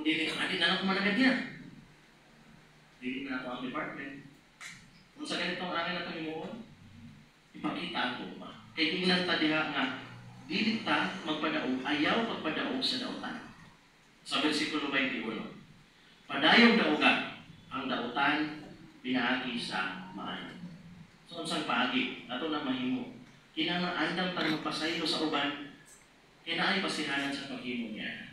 Dili, adi na ako managad niya. Dili na ako ang department. Kung sa ganitong angay na himuon, ipakita ang gugma. Kay tingnan ta diha nga, dili ta magpadaog, ayaw magpadaog sa dautan. Sa versikulo 21, "Padayong dauga ang dautan pinaagi sa maayo." So unsang paagi ato na mahimo? Kinahanglan andam ta magpasaylo sa uban kay naay basihanan sa paghimo niya.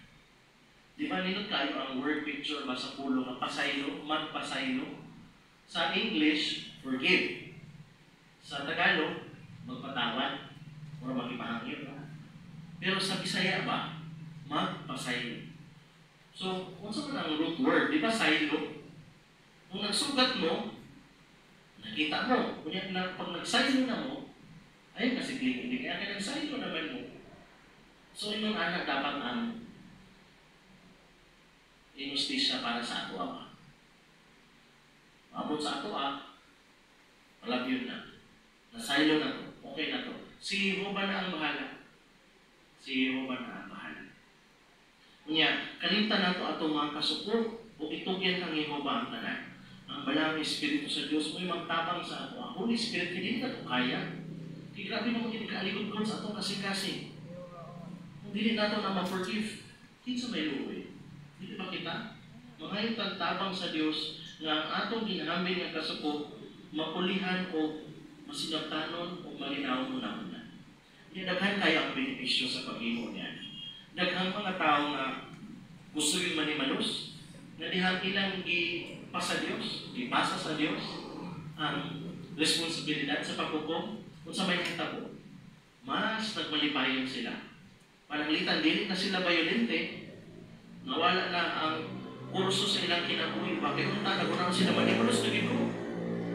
Di ba nindot kayo ang word picture ba sa pulong nga pasaylo, magpasaylo? Sa English, forgive. Sa Tagalog, magpatawad or magipahangyo. No? Pero sa Bisaya ba, magpasaylo. So, unsa man ang root word? Di ba saylo? Kung nagsugat mo, nakita mo. Kunya na, pag nagsaylo na mo, ayun kasi hindi kaya kaya nagsaylo naman mo. So, ingon ana dapat ang inustisya para sa ato ba? Maabot sa ato ah, malabyon na. Nasaylo na to. Okay na to. Si Jehova na ang bahala. Si Jehova na ang bahala. Unya, kalimtan nato atong mga kasuko o itugyan kang Jehova ang tanan. Ang Balaang Espiritu sa Dios mo'y magtabang sa ato. Ang Holy Spirit, hindi na to kaya. Kaya grabe naman kini kaaligod sa atong kasing-kasing. Kung dili nato na ma-forgive, kinsa may luoy? Dili ba kita? Mangayo tag tabang sa Dios nga ang atong ginahambing nga kasuko mapulihan o masinabtanon o malinawon una-una. Niya daghan kayo ang benepisyo sa paghimo niya. Daghang mga tao nga gusto yung manimalos, nga dihang ilang gipasa Dios, gipasa sa Dios ang responsibilidad sa paghukom. Kung sa may nahitabo, mas nagmalipayon sila. Pananglitan, dili na sila violente, nawala na ang kurso sa ilang kinabuhi. Bakit unta, nagunaw sila manimalos na gid ko.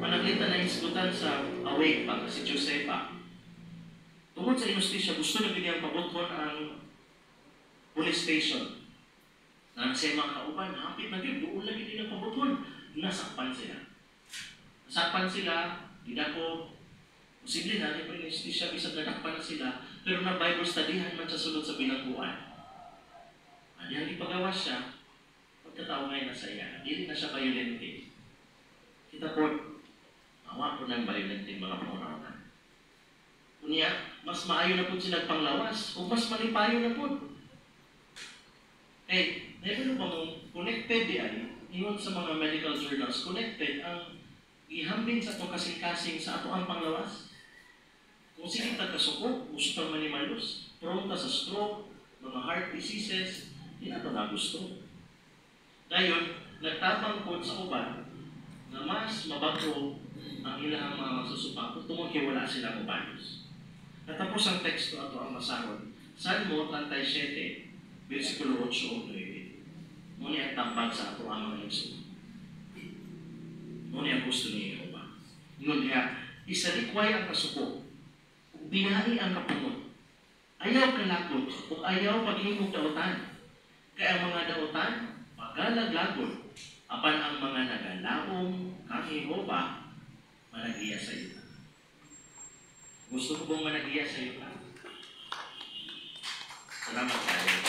Pananglitan na hisgutan sa Awake pa, si Josepa. Tungod sa inustisya, gusto na gid niyang pabuton ang police station. Na sa mga kauban, hapit na gyud, doon lagi nilang pabuton. Nasakpan sila. Nasakpan sila, gidako, posible na, pa inustisya, bisag nadakpan na sila, pero na Bible studyhan man sa sulod sa bilangguan. Ani ang ipagawa siya, pagkatao ngayon na sa iya, dili na siya violente. Kita po, awa po ng violente mga pangunawan. Unya, mas maayo na po sila panglawas, o mas malipayo na po. Eh, nahibalo ba mong connected di ay, ingon sa mga medical journals, connected ang ihambin sa atong kasing-kasing sa ato ang panglawas. Kung sige ta kasuko, gusto tang manimalos, prone ta sa stroke, mga heart diseases, di na to na gusto. Dayon, nagtabang po sa uban na mas mabago ang ilang mga magsusupa tungod kay wala silang ubanos. Natapos ang teksto ato ang basahon. Salmo 37, versikulo 8 o 9. Muna ang tambag sa ato ang mga igsoon. Muna ang gusto ni Jehova. Ingon niya, "Isalikway ang kasuko, ug binai ang kapungot. Ayaw kalakot, ug ayaw paghimog dautan. Kay ang mga dautan, pagalaglagon, apan ang mga nagalaom kang Jehova, managiya sa iyo." Gusto ko bang managiya sa iyo? Salamat kayo.